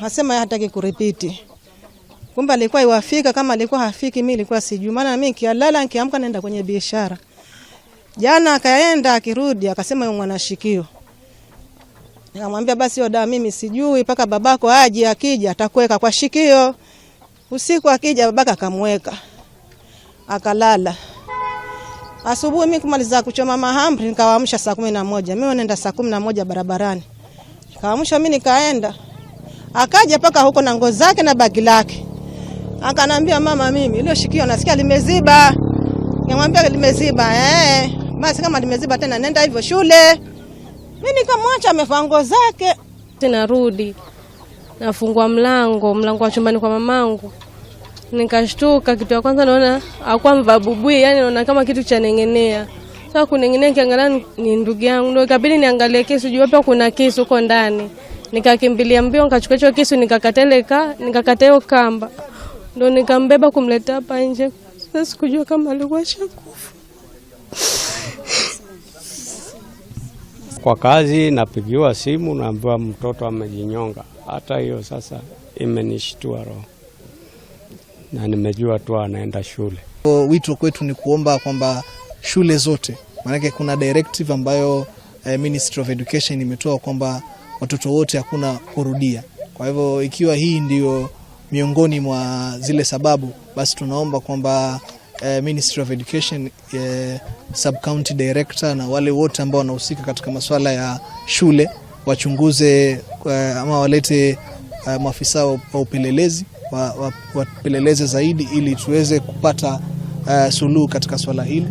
Asema hataki kuripiti. Kumbe alikuwa iwafika, kama alikuwa hafiki mimi nilikuwa sijui. Maana mimi nikialala nikiamka naenda kwenye biashara. Jana akaenda akirudi akasema yule mwanashikio. Nikamwambia basi hiyo dawa mimi sijui mpaka babako aje, akija atakuweka kwa shikio. Usiku akija babaka akamweka. Akalala. Asubuhi mimi kumaliza kuchoma mahamri nikawaamsha saa 11. Mimi naenda saa 11 barabarani. Nikawaamsha mimi nikaenda. Akaja paka huko na nguo zake na bagi lake. Akanambia mama, mimi ile shikio nasikia limeziba. Nikamwambia limeziba eh. Basi kama limeziba tena nenda hivyo shule. Mimi nikamwacha amevaa nguo zake. Narudi nafungua mlango wa chumbani kwa mamangu. Nikashtuka, kitu ya kwanza naona hakuwa mvaa bubui, yani naona kama kitu cha nengenea. Sasa kunengenea nikiangalia ni ndugu yangu, ndio ikabidi niangalie kisu juu hapa kuna kisu huko ndani. Nikakimbilia mbio nikachukua hicho kisu nikakata hiyo kamba. Ndio nikambeba kumleta hapa nje. Sasa sikujua kama alikuwa ashakufa. Kwa kazi napigiwa simu naambiwa mtoto amejinyonga. Hata hiyo sasa imenishtua roho. Na nimejua tu anaenda shule. Wito kwetu ni kuomba kwamba shule zote, maanake kuna directive ambayo Ministry of Education imetoa kwamba watoto wote hakuna kurudia. Kwa hivyo ikiwa hii ndio miongoni mwa zile sababu, basi tunaomba kwamba Ministry of Education, Sub County Director na wale wote ambao wanahusika katika masuala ya shule wachunguze ama walete maafisa wa upelelezi wapeleleze zaidi ili tuweze kupata suluhu katika swala hili.